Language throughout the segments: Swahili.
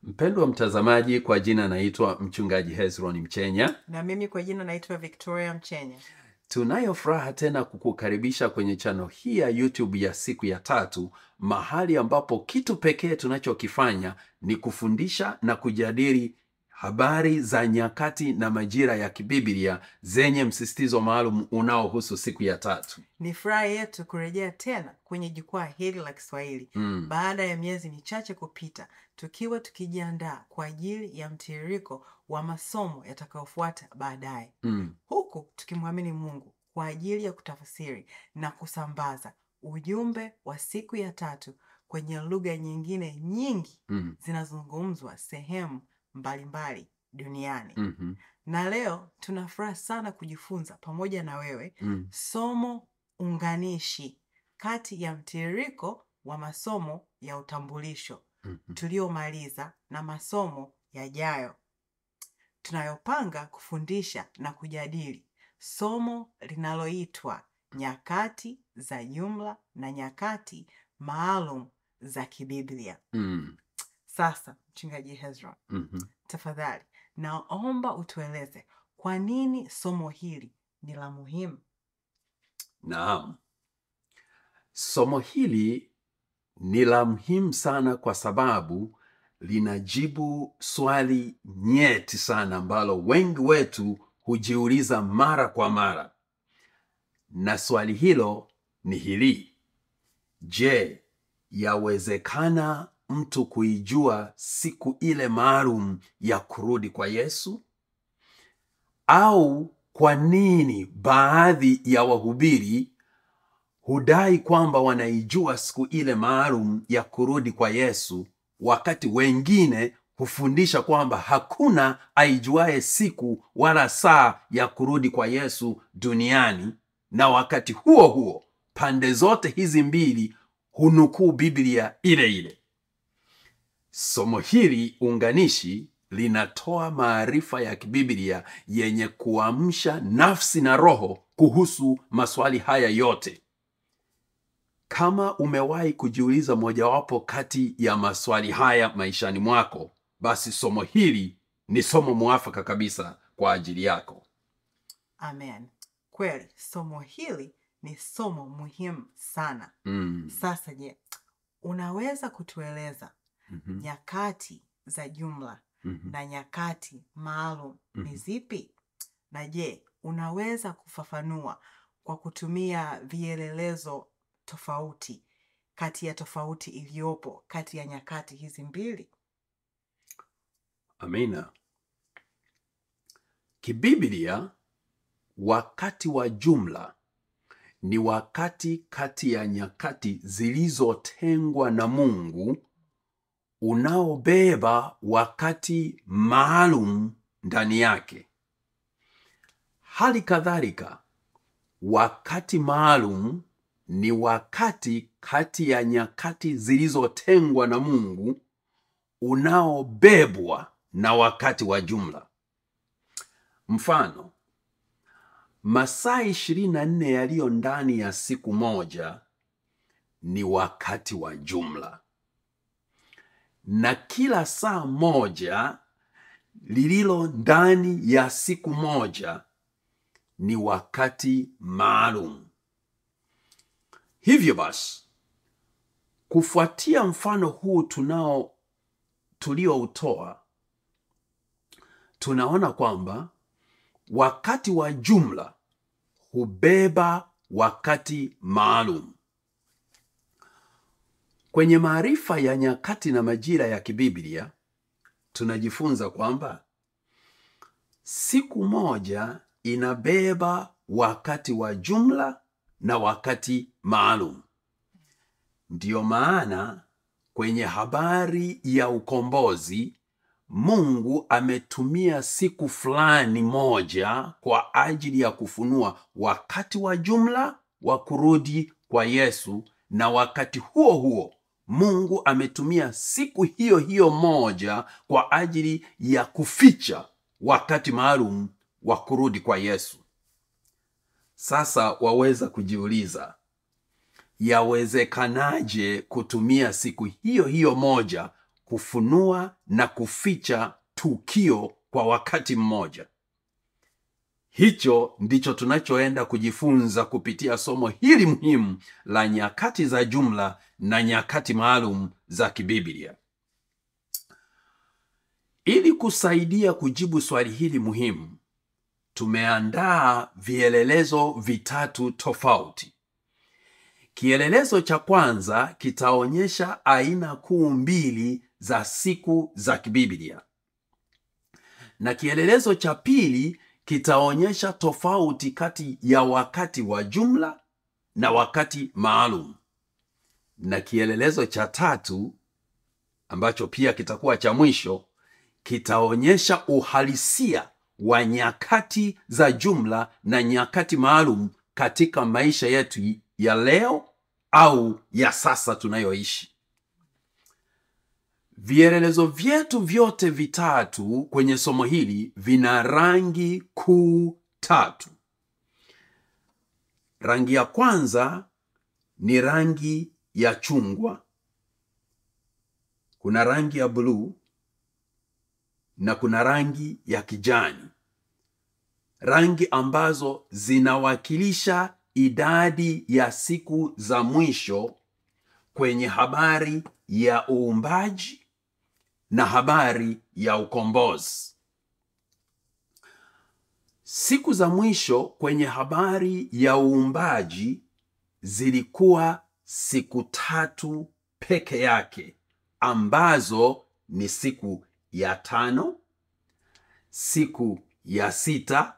Mpendwa mtazamaji, kwa jina naitwa Mchungaji Hezron Mchenya. Na mimi kwa jina naitwa Victoria Mchenya. Tunayo furaha tena kukukaribisha kwenye channel hii ya YouTube ya Siku ya Tatu, mahali ambapo kitu pekee tunachokifanya ni kufundisha na kujadili habari za nyakati na majira ya kibiblia zenye msisitizo maalum unaohusu siku ya tatu. Ni furaha yetu kurejea tena kwenye jukwaa hili la Kiswahili baada ya miezi michache kupita, tukiwa tukijiandaa kwa ajili ya mtiririko wa masomo yatakayofuata baadaye, huku tukimwamini Mungu kwa ajili ya kutafsiri na kusambaza ujumbe wa siku ya tatu kwenye lugha nyingine nyingi zinazozungumzwa sehemu mbalimbali duniani. Na leo tuna furaha sana kujifunza pamoja na wewe somo unganishi kati ya mtiririko wa masomo ya utambulisho tuliomaliza na masomo yajayo tunayopanga kufundisha na kujadili, somo linaloitwa nyakati za jumla na nyakati maalum za kibiblia. Sasa Mchungaji Hezron, tafadhali naomba utueleze kwa nini somo hili ni la muhimu. Naam, somo hili ni la muhimu sana kwa sababu linajibu swali nyeti sana ambalo wengi wetu hujiuliza mara kwa mara. Na swali hilo ni hili: je, yawezekana mtu kuijua siku ile maalum ya kurudi kwa Yesu? Au kwa nini baadhi ya wahubiri hudai kwamba wanaijua siku ile maalum ya kurudi kwa Yesu, wakati wengine hufundisha kwamba hakuna aijuaye siku wala saa ya kurudi kwa Yesu duniani? Na wakati huo huo pande zote hizi mbili hunukuu Biblia ile ile. Somo hili unganishi linatoa maarifa ya kibiblia yenye kuamsha nafsi na roho kuhusu maswali haya yote. Kama umewahi kujiuliza mojawapo kati ya maswali haya maishani mwako, basi somo hili ni somo muafaka kabisa kwa ajili yako. Amen. Kweli, somo hili ni somo muhimu sana. Sasa je, unaweza kutueleza nyakati za jumla na nyakati maalum ni zipi? Na je, unaweza kufafanua kwa kutumia vielelezo tofauti kati ya tofauti iliyopo kati ya nyakati hizi mbili? Amina. Kibiblia, wakati wa jumla ni wakati kati ya nyakati zilizotengwa na Mungu unaobeba wakati maalum ndani yake. Hali kadhalika, wakati maalum ni wakati kati ya nyakati zilizotengwa na Mungu unaobebwa na wakati wa jumla. Mfano, masaa 24 yaliyo ndani ya siku moja ni wakati wa jumla, na kila saa moja lililo ndani ya siku moja ni wakati maalum. Hivyo basi, kufuatia mfano huu tulioutoa, tunaona kwamba wakati wa jumla hubeba wakati maalum. Kwenye maarifa ya nyakati na majira ya kibiblia, tunajifunza kwamba siku moja inabeba wakati wa jumla na wakati maalum. Ndiyo maana kwenye habari ya ukombozi, Mungu ametumia siku fulani moja kwa ajili ya kufunua wakati wa jumla wa kurudi kwa Yesu, na wakati huo huo Mungu ametumia siku hiyo hiyo moja kwa ajili ya kuficha wakati maalum wa kurudi kwa Yesu. Sasa waweza kujiuliza, yawezekanaje kutumia siku hiyo hiyo moja kufunua na kuficha tukio kwa wakati mmoja? Hicho ndicho tunachoenda kujifunza kupitia somo hili muhimu la nyakati za jumla na nyakati maalum za kibiblia. Ili kusaidia kujibu swali hili muhimu, tumeandaa vielelezo vitatu tofauti. Kielelezo cha kwanza kitaonyesha aina kuu mbili za siku za kibiblia, na kielelezo cha pili kitaonyesha tofauti kati ya wakati wa jumla na wakati maalum, na kielelezo cha tatu, ambacho pia kitakuwa cha mwisho, kitaonyesha uhalisia wa nyakati za jumla na nyakati maalum katika maisha yetu ya leo au ya sasa tunayoishi. Vielelezo vyetu vyote vitatu kwenye somo hili vina rangi kuu tatu. Rangi ya kwanza ni rangi ya chungwa, kuna rangi ya bluu na kuna rangi ya kijani. Rangi ambazo zinawakilisha idadi ya siku za mwisho kwenye habari ya uumbaji na habari ya ukombozi. Siku za mwisho kwenye habari ya uumbaji zilikuwa siku 3 peke yake, ambazo ni siku ya 5, siku ya 6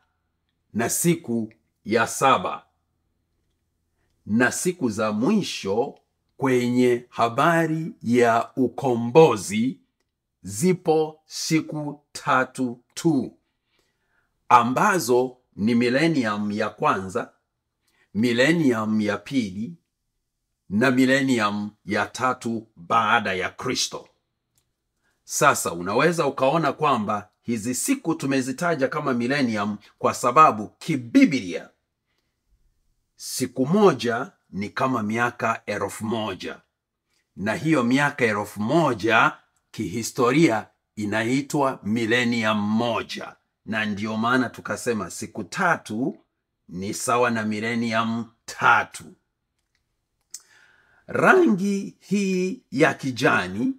na siku ya 7. Na siku za mwisho kwenye habari ya ukombozi zipo siku 3 tu, ambazo ni millennium ya kwanza, millennium ya pili na millennium ya 3 baada ya Kristo. Sasa unaweza ukaona kwamba hizi siku tumezitaja kama millennium kwa sababu kibiblia siku moja ni kama miaka 1000, na hiyo miaka 1000 kihistoria inaitwa millennium moja, na ndiyo maana tukasema siku 3 ni sawa na millennium 3. Rangi hii ya kijani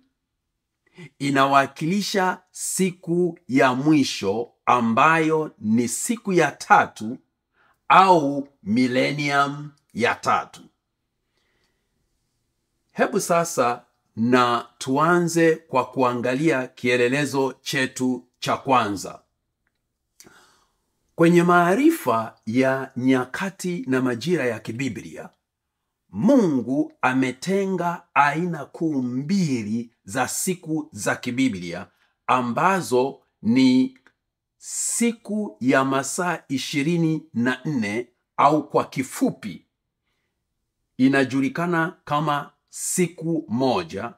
inawakilisha siku ya mwisho ambayo ni siku ya 3 au millennium ya 3. Hebu sasa na tuanze kwa kuangalia kielelezo chetu cha kwanza. Kwenye maarifa ya nyakati na majira ya kibiblia, Mungu ametenga aina kuu mbili za siku za kibiblia ambazo ni siku ya masaa 24 au kwa kifupi inajulikana kama siku moja,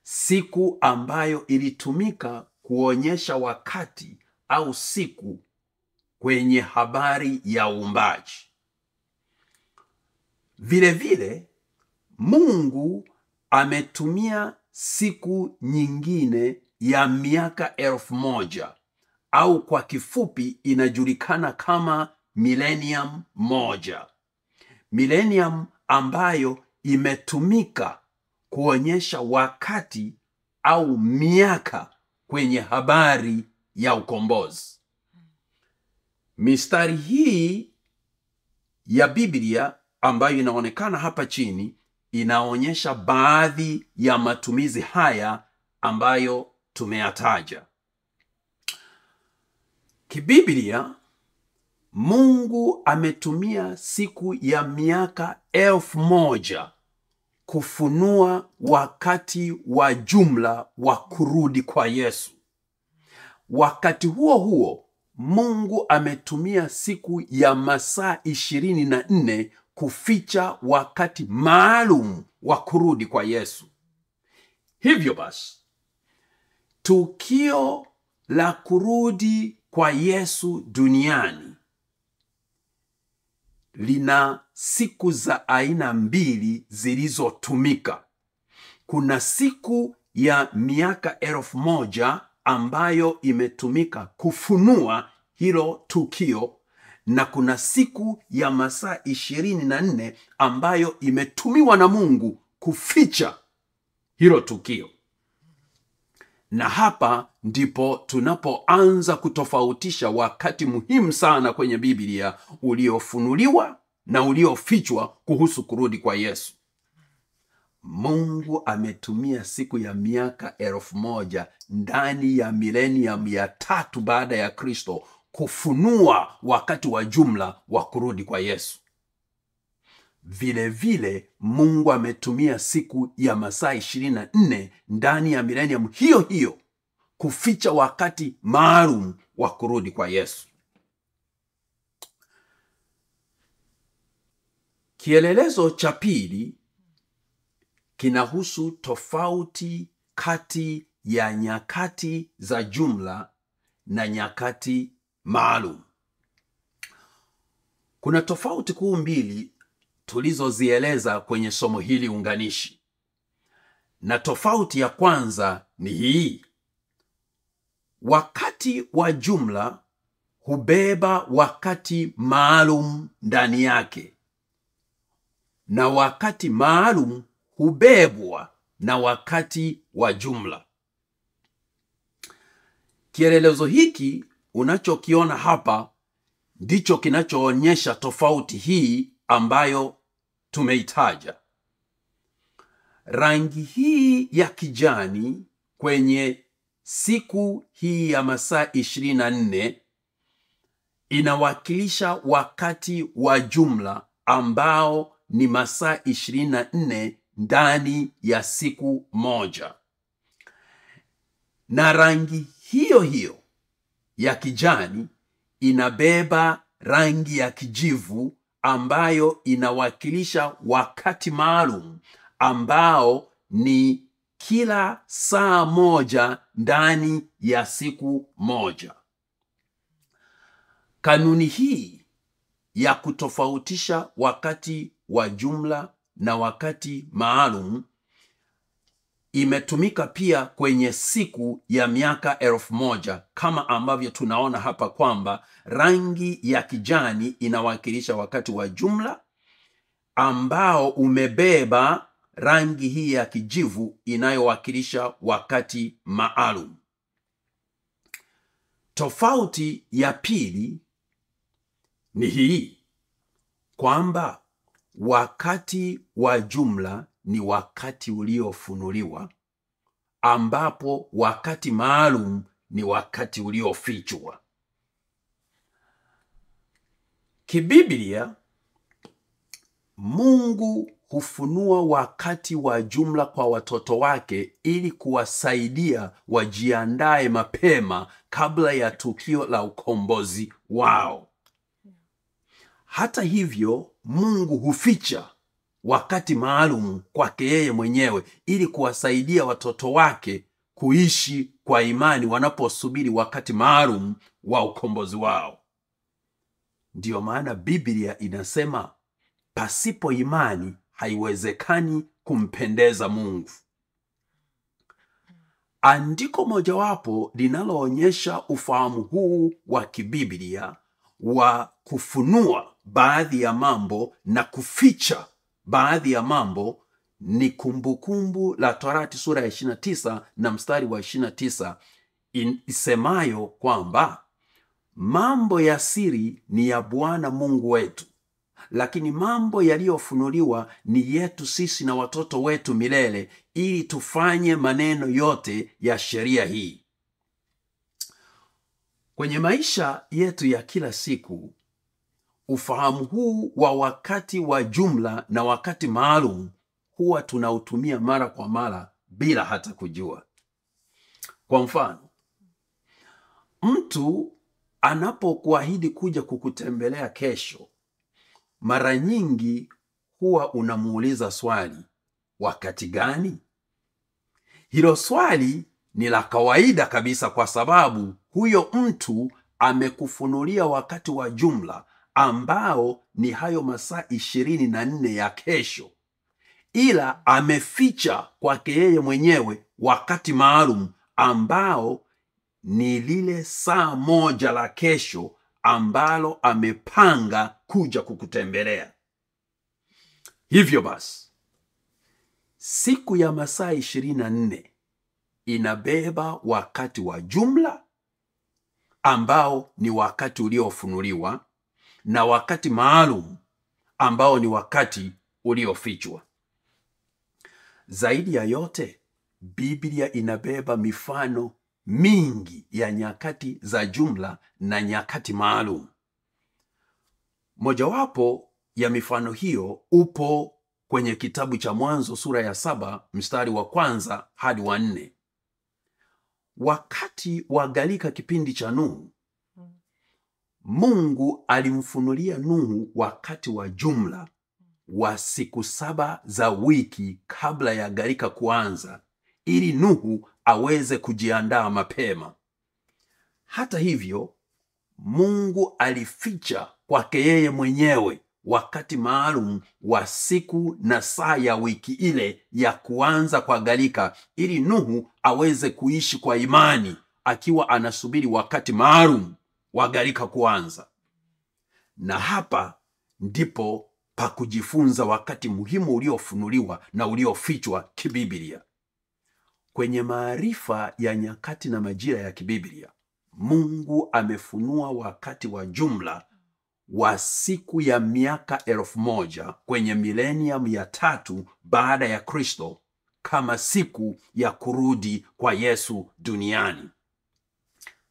siku ambayo ilitumika kuonyesha wakati au siku kwenye habari ya uumbaji. Vile vile Mungu ametumia siku nyingine ya miaka 1000 au kwa kifupi inajulikana kama millennium moja. Millennium ambayo imetumika kuonyesha wakati au miaka kwenye habari ya ukombozi. Mistari hii ya Biblia ambayo inaonekana hapa chini inaonyesha baadhi ya matumizi haya ambayo tumeyataja. Kibiblia, Mungu ametumia siku ya miaka 1000 kufunua wakati wa jumla wa kurudi kwa Yesu. Wakati huo huo, Mungu ametumia siku ya masaa 24 kuficha wakati maalum wa kurudi kwa Yesu. Hivyo basi, tukio la kurudi kwa Yesu duniani lina siku za aina mbili zilizotumika. Kuna siku ya miaka 1000 ambayo imetumika kufunua hilo tukio, na kuna siku ya masaa 24 ambayo imetumiwa na Mungu kuficha hilo tukio. Na hapa ndipo tunapoanza kutofautisha wakati muhimu sana kwenye Biblia uliofunuliwa na uliofichwa kuhusu kurudi kwa Yesu. Mungu ametumia siku ya miaka 1000 ndani ya milenium ya 3 baada ya Kristo kufunua wakati wa jumla wa kurudi kwa Yesu. Vile vile Mungu ametumia siku ya masaa 24 ndani ya milenium hiyo hiyo kuficha wakati maalum wa kurudi kwa Yesu. Kielelezo cha pili kinahusu tofauti kati ya nyakati za jumla na nyakati maalum. Kuna tofauti kuu mbili tulizozieleza kwenye somo hili unganishi. Na tofauti ya kwanza ni hii: wakati wa jumla hubeba wakati maalum ndani yake, na wakati maalum hubebwa na wakati wa jumla. Kielelezo hiki unachokiona hapa ndicho kinachoonyesha tofauti hii ambayo tumeitaja. Rangi hii ya kijani kwenye siku hii ya masaa 24 inawakilisha wakati wa jumla ambao ni masaa 24 ndani ya siku moja. Na rangi hiyo hiyo ya kijani inabeba rangi ya kijivu ambayo inawakilisha wakati maalum ambao ni kila saa moja ndani ya siku moja. Kanuni hii ya kutofautisha wakati wa jumla na wakati maalum imetumika pia kwenye siku ya miaka 1000, kama ambavyo tunaona hapa kwamba rangi ya kijani inawakilisha wakati wa jumla ambao umebeba rangi hii ya kijivu inayowakilisha wakati maalum. Tofauti ya pili ni hii, kwamba wakati wa jumla ni wakati uliofunuliwa, ambapo wakati maalum ni wakati uliofichwa. Kibiblia, Mungu hufunua wakati wa jumla kwa watoto wake ili kuwasaidia wajiandae mapema kabla ya tukio la ukombozi wao. Hata hivyo, Mungu huficha wakati maalum kwake yeye mwenyewe ili kuwasaidia watoto wake kuishi kwa imani wanaposubiri wakati maalum wa ukombozi wao. Ndiyo maana Biblia inasema pasipo imani haiwezekani kumpendeza Mungu. Andiko mojawapo linaloonyesha ufahamu huu wa kibiblia wa kufunua baadhi ya mambo na kuficha baadhi ya mambo ni Kumbukumbu la Torati sura ya 29 na mstari wa 29 isemayo kwamba mambo ya siri ni ya Bwana Mungu wetu, lakini mambo yaliyofunuliwa ni yetu sisi na watoto wetu milele, ili tufanye maneno yote ya sheria hii. Kwenye maisha yetu ya kila siku, ufahamu huu wa wakati wa jumla na wakati maalum huwa tunautumia mara kwa mara bila hata kujua. Kwa mfano, mtu anapokuahidi kuja kukutembelea kesho, mara nyingi huwa unamuuliza swali, wakati gani? Hilo swali ni la kawaida kabisa kwa sababu huyo mtu amekufunulia wakati wa jumla ambao ni hayo masaa 24 ya kesho. ila ameficha kwake yeye mwenyewe wakati maalum ambao ni lile saa moja la kesho ambalo amepanga kuja kukutembelea. Hivyo basi, siku ya masaa 24 inabeba wakati wa jumla ambao ni wakati uliofunuliwa na wakati maalum ambao ni wakati uliofichwa. Zaidi ya yote, Biblia inabeba mifano mingi ya nyakati za jumla na nyakati maalum. Mojawapo ya mifano hiyo upo kwenye kitabu cha Mwanzo sura ya 7 mstari wa 1 hadi wa 4. Wakati wa gharika kipindi cha Nuhu, Mungu alimfunulia Nuhu wakati wa jumla wa siku 7 za wiki kabla ya gharika kuanza, ili Nuhu aweze kujiandaa mapema. Hata hivyo, Mungu alificha kwake yeye mwenyewe wakati maalum wa siku na saa ya wiki ile ya kuanza kwa gharika, ili Nuhu aweze kuishi kwa imani akiwa anasubiri wakati maalum wa gharika kuanza. Na hapa ndipo pa kujifunza wakati muhimu uliofunuliwa na uliofichwa kibiblia. Kwenye maarifa ya nyakati na majira ya kibiblia, Mungu amefunua wakati wa jumla wa siku ya miaka 1000 kwenye milenium ya 3 baada ya Kristo kama siku ya kurudi kwa Yesu duniani.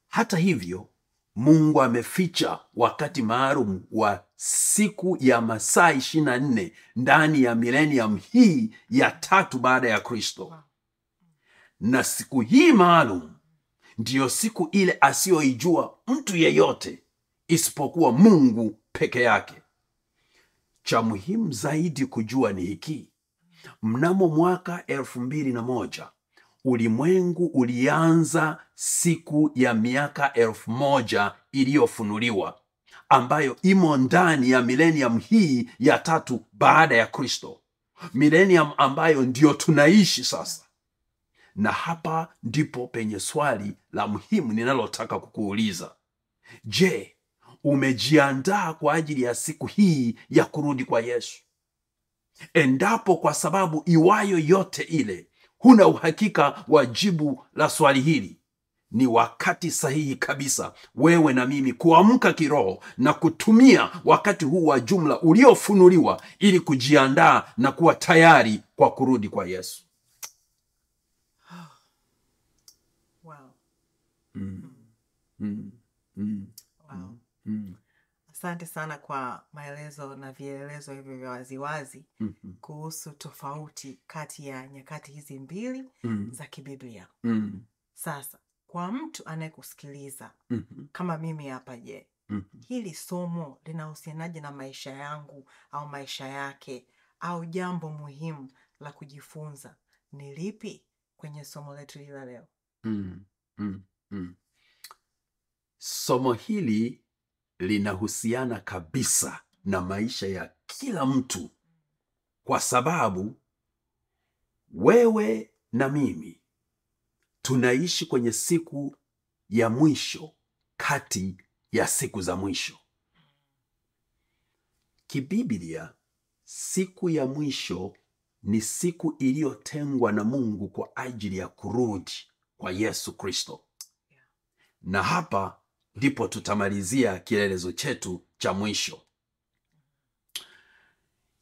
Hata hivyo, Mungu ameficha wakati maalum wa siku ya masaa 24 ndani ya milenium hii ya 3 baada ya Kristo. Na siku hii maalum ndiyo siku ile asiyoijua mtu yeyote isipokuwa Mungu peke yake. Cha muhimu zaidi kujua ni hiki: mnamo mwaka 2001 ulimwengu ulianza siku ya miaka 1000 iliyofunuliwa, ambayo imo ndani ya milenium hii ya 3 baada ya Kristo, milenium ambayo ndiyo tunaishi sasa. Na hapa ndipo penye swali la muhimu ninalotaka kukuuliza. Je, umejiandaa kwa ajili ya siku hii ya kurudi kwa Yesu? Endapo kwa sababu iwayo yote ile huna uhakika wa jibu la swali hili, ni wakati sahihi kabisa wewe na mimi kuamka kiroho na kutumia wakati huu wa jumla uliofunuliwa ili kujiandaa na kuwa tayari kwa kurudi kwa Yesu. Wow. Wow. Asante sana kwa maelezo na vielelezo hivyo vya waziwazi kuhusu tofauti kati ya nyakati hizi mbili za kibiblia. Sasa, kwa mtu anayekusikiliza kama mimi hapa, je, hili somo linahusianaje na maisha yangu au maisha yake, au jambo muhimu la kujifunza ni lipi kwenye somo letu hili la leo? Somo hili linahusiana kabisa na maisha ya kila mtu, kwa sababu wewe na mimi tunaishi kwenye siku ya mwisho kati ya siku za mwisho. Kibiblia, siku ya mwisho ni siku iliyotengwa na Mungu kwa ajili ya kurudi kwa Yesu Kristo. Na hapa ndipo tutamalizia kielelezo chetu cha mwisho.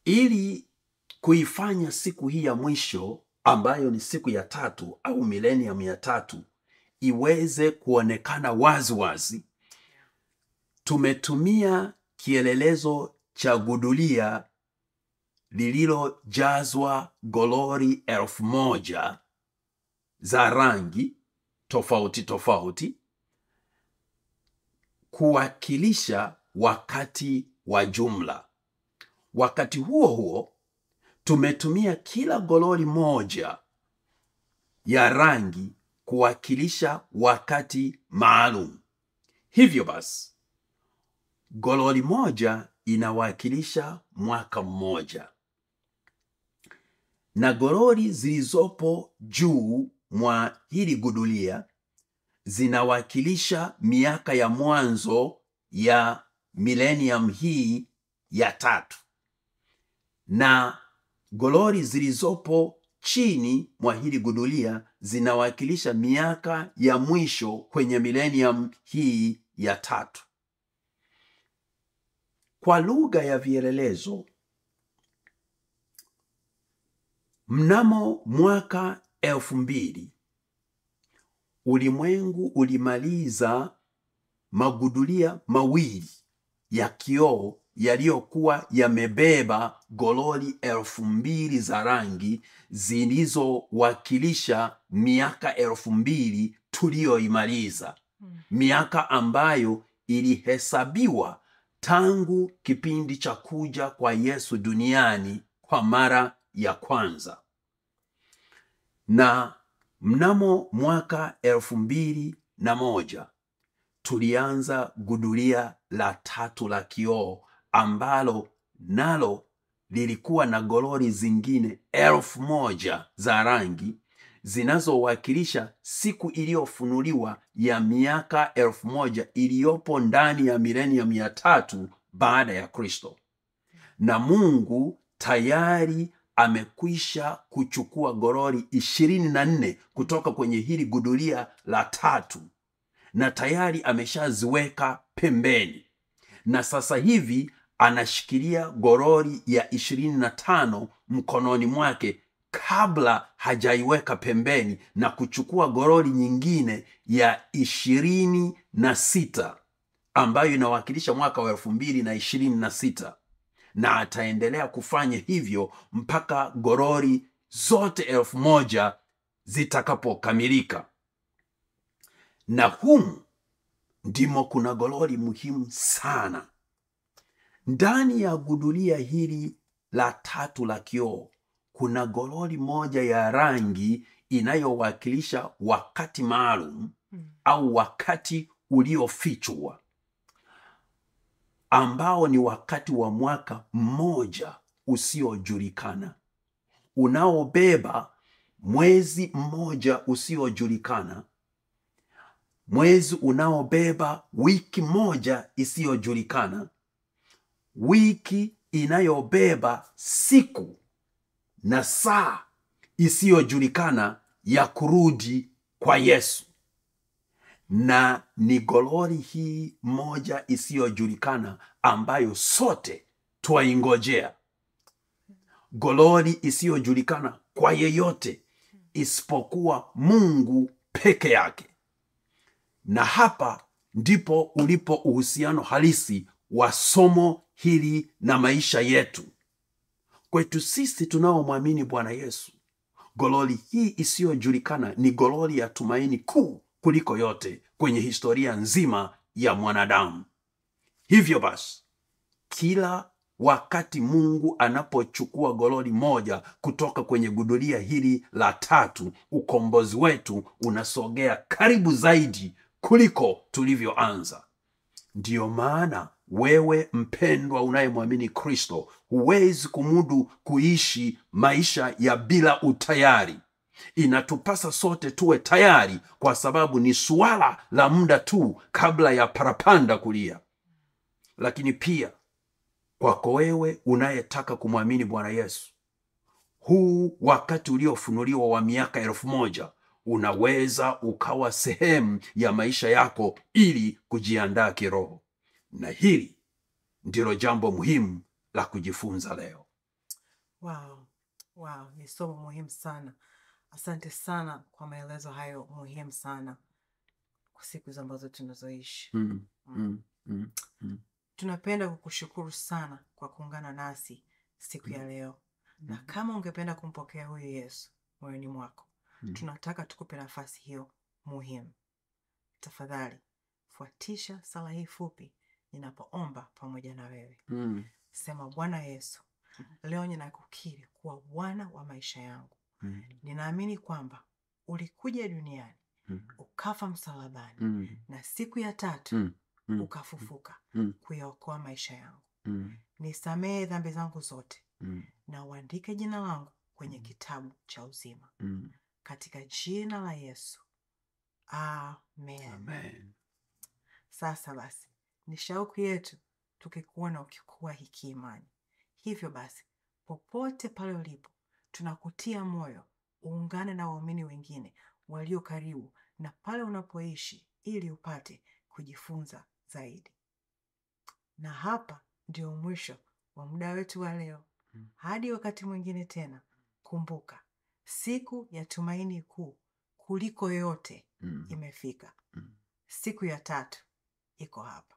Ili kuifanya siku hii ya mwisho, ambayo ni siku ya 3 au milenium ya 3, iweze kuonekana wazi wazi, tumetumia kielelezo cha gudulia lililojazwa golori 1000 za rangi tofauti tofauti kuwakilisha wakati wa jumla. Wakati huo huo, tumetumia kila golori moja ya rangi kuwakilisha wakati maalum. Hivyo basi, golori moja inawakilisha mwaka mmoja. Na gololi zilizopo juu mwa hili gudulia zinawakilisha miaka ya mwanzo ya millennium hii ya tatu. Na gololi zilizopo chini mwa hili gudulia zinawakilisha miaka ya mwisho kwenye millennium hii ya tatu. Kwa lugha ya vielelezo, mnamo mwaka 2000 ulimwengu ulimaliza magudulia mawili ya kioo yaliyokuwa yamebeba gololi 2000 za rangi zilizowakilisha miaka 2000 tuliyoimaliza. Miaka ambayo ilihesabiwa tangu kipindi cha kuja kwa Yesu duniani kwa mara ya kwanza. Na mnamo mwaka 2001 tulianza gudulia la tatu la kioo ambalo nalo lilikuwa na gololi zingine 1000 za rangi zinazowakilisha siku iliyofunuliwa ya miaka 1000 iliyopo ndani ya milenium ya tatu baada ya Kristo. Na Mungu tayari amekwisha kuchukua gololi 24 kutoka kwenye hili gudulia la tatu, na tayari ameshaziweka pembeni. Na sasa hivi anashikilia gololi ya 25 mkononi mwake kabla hajaiweka pembeni na kuchukua gololi nyingine ya 26 ambayo inawakilisha mwaka wa 2026. Na ataendelea kufanya hivyo mpaka gololi zote 1000 zitakapokamilika. Na humu ndimo kuna gololi muhimu sana. Ndani ya gudulia hili la tatu la kioo kuna gololi moja ya rangi inayowakilisha wakati maalum au wakati uliofichwa, ambao ni wakati wa mwaka mmoja usiojulikana, unaobeba mwezi mmoja usiojulikana, mwezi unaobeba wiki moja isiyojulikana, wiki inayobeba siku na saa isiyojulikana ya kurudi kwa Yesu. Na ni gololi hii moja isiyojulikana ambayo sote twaingojea. Gololi isiyojulikana kwa yeyote isipokuwa Mungu peke yake. Na hapa ndipo ulipo uhusiano halisi wa somo hili na maisha yetu. Kwetu sisi tunaomwamini Bwana Yesu, gololi hii isiyojulikana ni gololi ya tumaini kuu kuliko yote kwenye historia nzima ya mwanadamu. Hivyo basi, kila wakati Mungu anapochukua gololi moja kutoka kwenye gudulia hili la tatu, ukombozi wetu unasogea karibu zaidi kuliko tulivyoanza. Ndiyo maana wewe mpendwa unayemwamini Kristo huwezi kumudu kuishi maisha ya bila utayari. Inatupasa sote tuwe tayari, kwa sababu ni suala la muda tu kabla ya parapanda kulia. Lakini pia kwako wewe unayetaka kumwamini Bwana Yesu, huu wakati uliofunuliwa wa miaka 1000 unaweza ukawa sehemu ya maisha yako ili kujiandaa kiroho. Na hili ndilo jambo muhimu la kujifunza leo. Wow, wow, ni somo muhimu sana. Asante sana kwa maelezo hayo muhimu sana kwa siku ambazo tunazoishi. Tunapenda kukushukuru sana kwa kuungana nasi siku ya leo. Na kama ungependa kumpokea huyu Yesu moyoni mwako, tunataka tukupe nafasi hiyo muhimu. Tafadhali fuatisha sala hii fupi ninapoomba pamoja na wewe. Sema: Bwana Yesu, leo ninakukiri kuwa Bwana wa maisha yangu. Ninaamini kwamba ulikuja duniani, ukafa msalabani, na siku ya tatu ukafufuka kuyaokoa maisha yangu. Nisamehe dhambi zangu zote na uandike jina langu kwenye kitabu cha uzima. Katika jina la Yesu, amen. Amen. Sasa basi, ni shauku yetu tukikuona ukikua hiki imani. Hivyo basi, popote pale ulipo, tunakutia moyo uungane na waumini wengine walio karibu na pale unapoishi ili upate kujifunza zaidi. Na hapa ndio mwisho wa muda wetu wa leo. Hadi wakati mwingine tena, kumbuka, siku ya tumaini kuu kuliko yote imefika. Siku ya tatu iko hapa.